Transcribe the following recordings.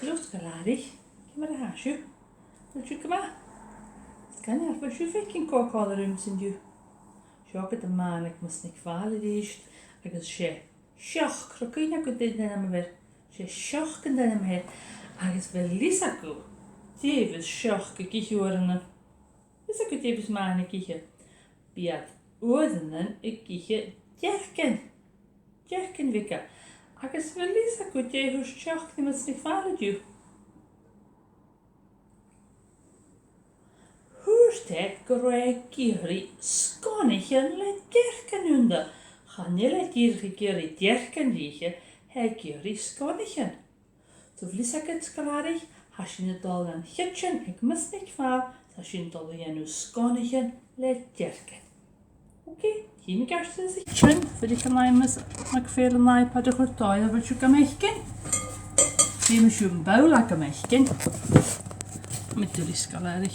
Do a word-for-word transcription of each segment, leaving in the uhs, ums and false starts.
Seo, sgoilearan, ciamar a tha sibh? A bheil sibh gu math? Sgoinneil, a bheil sibh a' faicinn cò tha còmhla rium an-diugh? Seo agad am mathan aig Miss NicPhàil a-rithist, agus 's e Seoc, robh cuimhne agaibh dè an t-ainm a bh' air? 'S e Seoc an t-ainm a th' air, agus a bheil fhios agaibh dè bhios Seoc ag ithe uaireannan? Fhios agaibh dè bhios mathain ag ithe? Bidh iad uaireannan ag ithe dearcan. Dearcan bheaga. Agus a bheil fhios agaibh dè thuirt Seoc ri Miss NicPhàil an-diugh? Thuirt e gu robh e ag iarraidh sgonaichean le dearcan annta. Chan eil e dìreach ag iarraidh dearcan ri ithe, tha e ag iarraidh sgonaichean. So, a bheil fhios agaibh, sgoilearan, tha sinn a' dol dhan chidsin aig Miss NicPhàil, tha sinn a' dol a dhèanamh sgonaichean le dearcan. Ok, chì mi a-rithist sibh sa chidsin. Feuch an fheum sibh, ma dh'fhaodte, an iPad a chur dha, a bheil sibh gam fhaicinn? Feumaidh sibh am bobhla gam fhaicinn. Tha mi duilich, sgoilearan.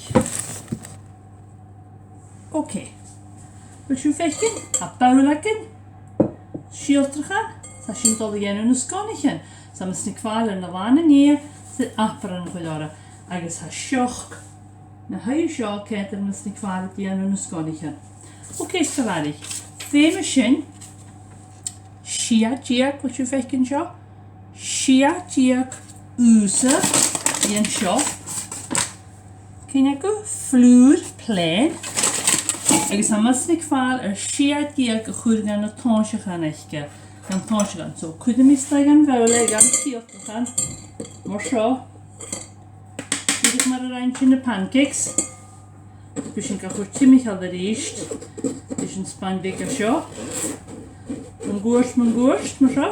Ok. A bheil sibh a' faicinn? Tha bobhla againn. Sìoltachan, 's tha sinn a' dol a dhèanamh na sgonaichean. 'S tha Miss NicPhàil air na làmhan a nighe, 's abair a chumail oirre. Agus tha Seoc na shuidhe seo, ceangailte ri Miss NicPhàil a' dèanamh na sgonaichean. Ok, sgoilearan. Feumaidh sinn sia deug, a bheil sibh a' faicinn seo? Sia deug ùsa dhen seo. Cuimhnich, flùr plèan. Agus tha Miss NicPhàil air sia deug a chur dha na tomhaiseachan aice. Dha na tomhaiseachan. So, cuiridh mi a-steach dhan bhobhla, dhan t-sìoltachan. Mar seo. Dìreach mar a rinn sinn na pancakes. Bidh sinn ga chur timcheall a-rithist. Bidh sinn a' spàin bheag an seo. Mun cuairt, mun cuairt, mar seo.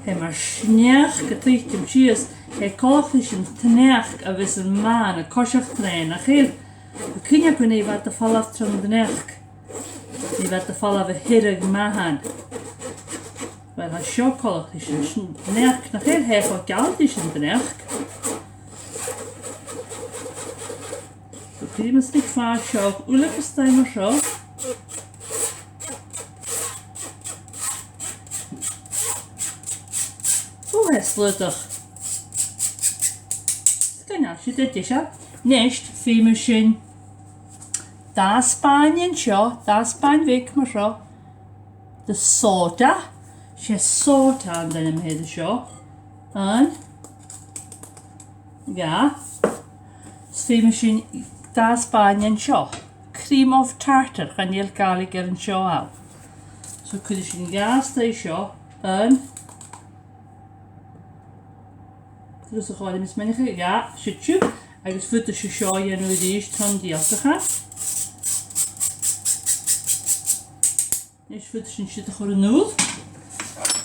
Tha e mar sneachd a' tuiteam sìos, tha e coltach ris an t-sneachd a bhios am mathan a' coiseachd troimhe, nach eil? Tha cuimhne agaibh nuair a bha iad a' falbh tron t-sneachd. Nuair a bha iad a' falbh a shireadh mathan. Uill, tha seo coltach ris an sneachd, nach eil? Tha e cho geal ris an t-sneachd. So, cuiridh Miss NicPhàil seo uile a-staigh mar seo. Ò, tha e slaodach. Sgoinneil, sin e deiseil. A-nis, feumaidh sinn dà spàin an seo, dà spàin bheag mar seo. De sòda. 'S e sòda an t-ainm a th' air seo. Aon. Dhà. Is feumaidh sinn dà spàin an seo. Cream of tartar, chan eil Gàidhlig air an seo ann. So cuiridh sinn dhà a-staigh seo. Aon. Turas a' chòmhraidh, Miss Moireach, dhà, siud sibh. Agus faodaidh sibh seo a dhèanamh a-rithist tron t-sìoltachan. A-nis faodaidh sinn siud a chur a-null.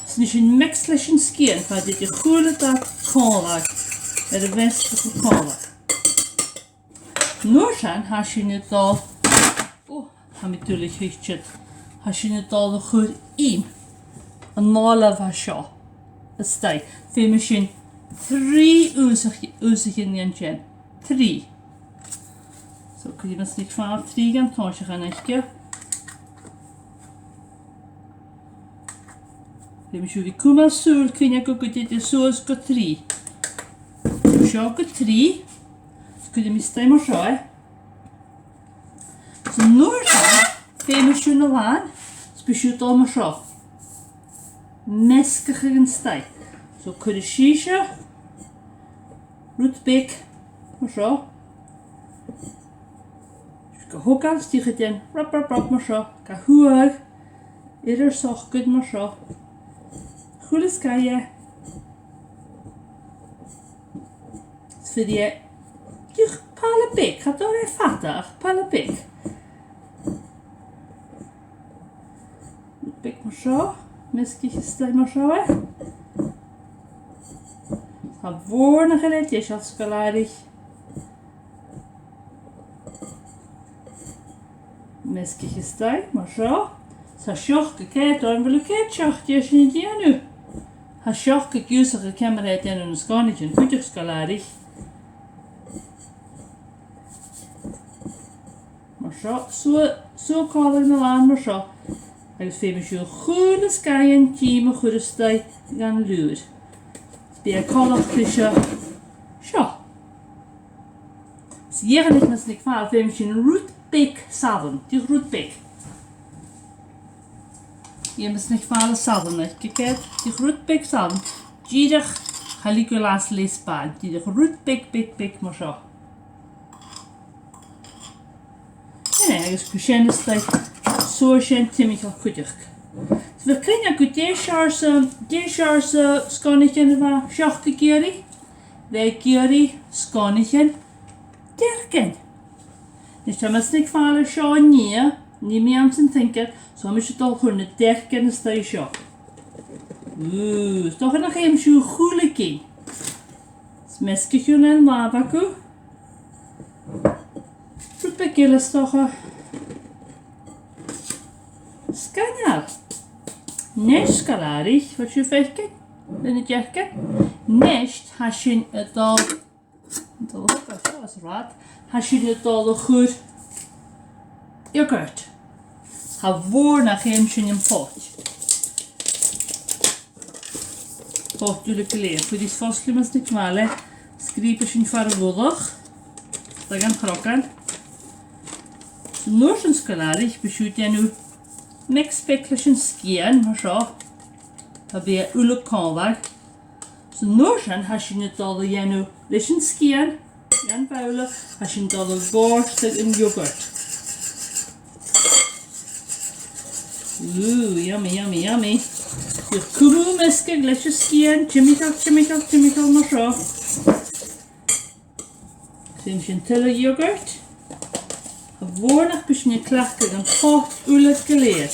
Is nì sinn mix leis an sgian, feuch dè chuala sibh còmhla air a' mheasgachadh còmhla. An uair sin, tha sinn a' dol, ò, tha mi duilich, thuit siud. Tha sinn a' dol a chur ìm an ola a tha seo a-staigh. Feumaidh sinn trì ùsach-, ùsaichean dhen sin. Trì. So, cuiridh Miss NicPhàil trì dhen tomhaiseachan aice. Feumaidh sibh a bhith a' cumail sùil, cuimhnich gu, gu tèid e suas gu trì. Seo gu trì. Is cuiridh mi a-staigh mar seo e. So an uair sin, feumaidh sibh na làmhan, is bidh sibh a' dol mar seo. Measgachadh an staigh. So cuiridh sibhse rud beag mar seo. Gu h-àraidh, is dòcha, dèan rub, rub, rub mar seo. Ga shuathadh air ur socair mar seo. A h-uile sgath dheth. Is faodaidh e dìreach pàileadh beag, cha toir e fada ach pàileadh beag. Beag mar seo, measgaich a-staigh mar seo e. Tha mòran nach eil deiseil, sgoilearan. Measgaich a-staigh, mar seo. Tha Seoc a' coimhead oirnn, a bheil thu a' coimhead, Seoc, dè tha sinn a' dèanamh? Tha Seoc ag ionnsachadh ciamar a tha e a' dèanamh na sgonaichean cuideachd, sgoilearan. Mar seo, suath, suath còmhla na làmhan mar seo. Agus feumaidh sibh a h-uile sgath dhen t-ìm a chur a-staigh dhan fhlùr. Is bidh e coltach ri seo. Seo. Is dhìreach, mas e ur toil, feumaidh sinn rud beag salann. Dìreach rud beag. Dhìreach, mas e ur toil, salann, aig ged, dìreach rud beag salann. Dìreach, cha leig thu leas leis a' bhàrr. Dìreach rud beag, beag, beag mar seo. Sin e, agus cuir sin a-staigh, suath sin timcheall cuideachd. Is bheil cuimhne agaibh dè seòrsa, dè seòrsa sgonaichean a bha Seoc ag iarraidh? Bha e ag iarraidh sgonaichean dearcan. Nis, tha mise a' faicinn seo an-diugh, nì mi an sin timcheall, so tha mise a' dol a chur na dearcan a-staigh seo. Ooh, is dòcha nach fheum sibh a h-uile gin. Is measgaichibh an làmh agaibh. Rud beag eile is dòcha. Sgoinneil. Nis, sgoilearan, bheil sibh a' faicinn? Ri na dearcan. Nis, tha sinn a' dol, a' dol a thogail seo às an rathad. Tha sinn a' dol a chur yogurt. Cha mhòr nach fheum sinn am poit. Poit uile gu lèir. Cuiridh sinn fosgladh mas e ur toil e. Sgrìobadh sinn far a' mhullach. Dà ghean crogan. An uair sin, sgoilearan, bidh sibh a' dèanamh mix beag leis an sgian, mar seo. Cha bhi e uile còmhla. An uair sin, tha sinn a' dol a dhèanamh leis an sgian, dhan bhobhla, tha sinn a' dol a dhòrtadh an yogurt. Ooh, yummy, yummy, yummy. Dìreach cumaibh am measgachadh leis an sgian, timcheall, timcheall, timcheall mar seo. Sin, sin tuilleadh yogurt. Cha mhòr nach bi sinn a' cleachdadh am poit uile gu lèir.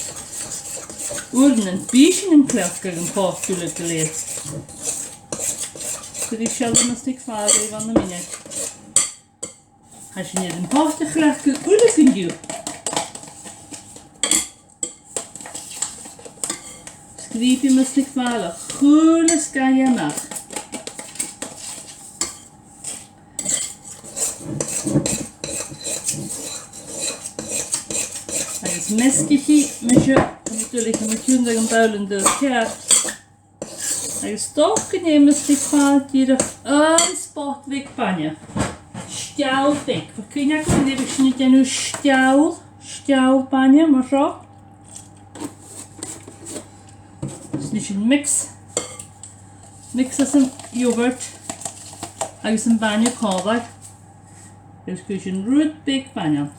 Uaireannan bidh sinn a' cleachdadh am poit uile gu lèir. Cuiridh sinn sealladh mas e ur toil e ann am mionaid. Tha sinn air am poit a chleachdadh uile gu dearbh. Sgrìobadh mas e ur toil e a h-uile sgath a-mach. Agus measgaichidh mise, tha mi duilich, tha mi a' tionndadh am bobhla an taobh ceàrr. Agus 's dòcha gun dèan mise dìreach aon spot bheag bainne. Steall beag. Bheil cuimhne agaibh, bidh sinn a' dèanamh steall, steall bainne, mar seo. Is nì sinn mix, mix às an yogurt agus am bainne còmhla. Agus cuiridh sinn rud beag bainne ann.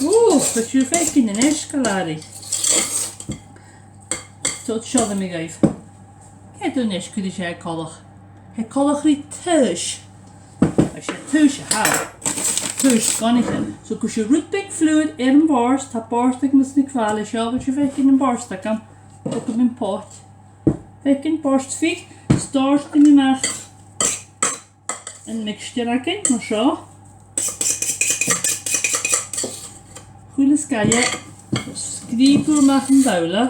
Ù, bheil sibh a' faicinn a-nis, sgoilearan? So, seallaidh mi dhuibh. Ceart a-nis, cuiridh sinn e coltach. Tha e coltach ri taois. Agus 's e taois a th' ann. Taois sgonaichean. So, cuiridh sibh rud beag flùr air a' bhòrd, tha bòrd agam, mas e ur toil e seo, bheil sibh a' faicinn am bòrd agam? Thog mi am poit. Faicinn, bòrd fìor, is dòirtidh mi a-mach am mixture againn, mar seo. A h-uile sgath dheth, sgrìobadh a-mach am bobhla.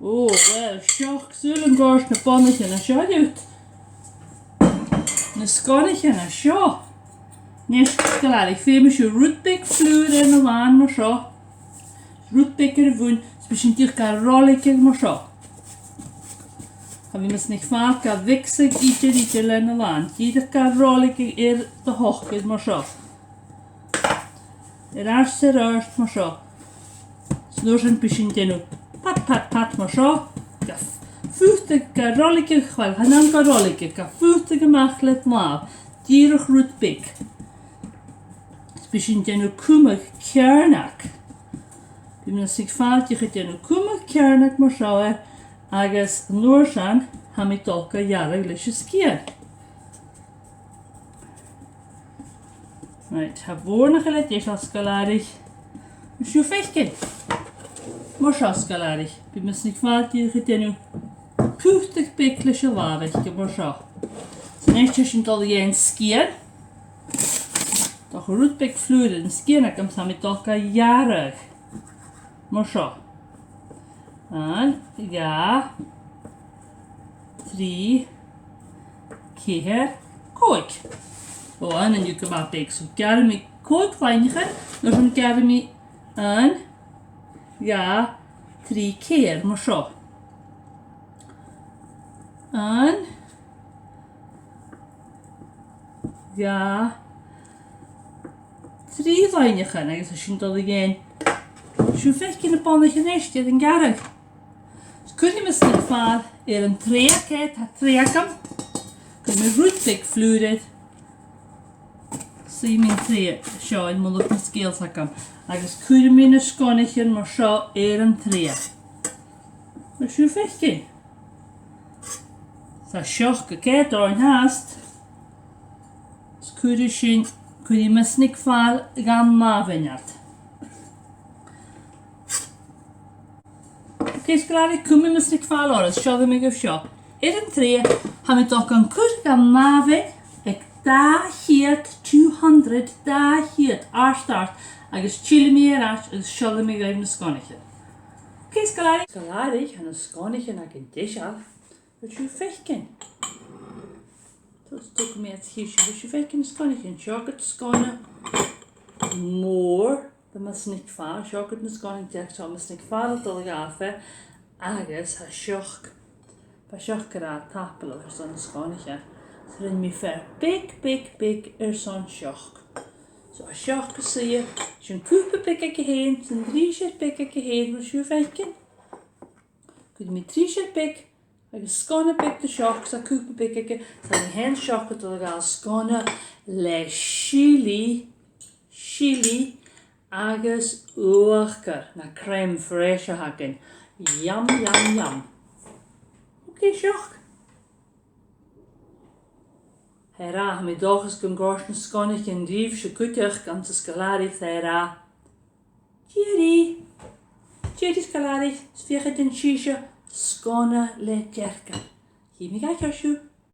Ò, uill, seachd sùil an còrr na bonnaich an seo dhut. Na sgonaichean a tha seo. Nis, sgoilearan, feumaidh sibh rud beag flùr air na làmhan mar seo. Rud beag air a' bhonn, is bidh sinn dìreach ga roiligeadh mar seo. Tha mi, mas e ur toil e, ga mhicseadh idir, idir le na làmhan. Dìreach ga roiligeadh air do shocair mar seo. Air ais, air ais, mar seo. Is an uair sin bidh sinn a' dèanamh pat, pat, pat mar seo. Ga phutadh, ga roiligeadh, uill, chan ann ga roiligeadh, ga phutadh a-mach le do làmh. Dìreach rud beag. Is bidh sinn a' dèanamh cumadh ceàrnag. Bidh mi, mas e ur toil e, a' dèanamh cumadh ceàrnag mar seo air, agus an uair sin, tha mi a' dol ga ghearradh leis an sgian. Right, tha bòrd nach eil deiseil, sgoilearan. Bheil sibh a' faicinn? Mar seo, sgoilearan. Bidh mi, mas e ur toil e, a' dèanamh putadh beag leis an làmh aice, mar seo. So a-nis tha sinn a' dol a dh'fhaighinn sgian. Dòcha rud beag flùr air an sgian agam, 's tha mi a' dol ga ghearradh. Mar seo. Aon, dhà, trì, ceithir, còig. Ò, aon an-diugh gu math beag, so gearraidh mi còig loidhnichean, an uair sin gearraidh mi aon, dhà, trì, ceithir, mar seo. Aon, dhà, trì loidhnichean agus tha sin a' dol a dhèanamh. Sibh a' faicinn na bonnaich a-nis air an gearradh. Is cuiridh mi an snic fàil air an treidhe, ceart, tha treidhe agam. Cuiridh mi rud beag flùr air. Suidhidh mi an treidhe seo air mullach na sgèile agam. Agus cuiridh mi na sgonaichean mar seo air an treidhe. Mar sibh a' faicinn. Tha sioc a' coimhead oirnn fhathast. Is cuiridh sinn, cuiridh mi an snic fàil dhan àmhainn iad. Ok, sgoilearan, cumaidh mi an snic fàil orra, is seallaidh mi dhuibh seo. Air an treidhe, tha mi a' dol gan cur dhan àmhainn aig dà cheud, two hundred, dà cheud, àrd, àrd, agus tillidh mi air ais agus seallaidh mi dhuibh na sgonaichean. Ok, sgoilearan. Sgoilearan, tha na sgonaichean againn deiseil. Bheil sibh a' faicinn? Tha, tha mi a' tuigsinn. Bheil sibh a' faicinn na sgonaichean? Seo agad sgona mòr de mo shnic fàil. Seo agad na sgonaichean deas, seo mo shnic fàil a' dol a dh'fhalbh. Agus tha sioc, tha sioc ag ràdh tapadh leibh airson na sgonaichean. So rinn mi fear beag, beag, beag airson sioc. So tha sioc a' suidhe, sin cupa beag aige fhèin, sin truinnsear beag aige fhèin, bheil sibh a' faicinn? Cuiridh mi truinnsear beag agus sgona beag de sioc, 's tha cupa beag aige, 's tha mi fhèin an sioc a' dol a ghabhail sgona le silidh, silidh agus uachdar, no crème fraîche a th' againn. Yum, yum, yum. Ok, sioc. Tha e ag ràdh, tha mi an dòchas gun còrd na sgonaichean ribhse cuideachd, anns an sgoil-àraich, tha e ag ràdh. Tìoraidh! Tìoraidh, sgoilearan, is feuchaidh sibhse sgona le dearcan. Chì mi a dh'aithghearr sibh.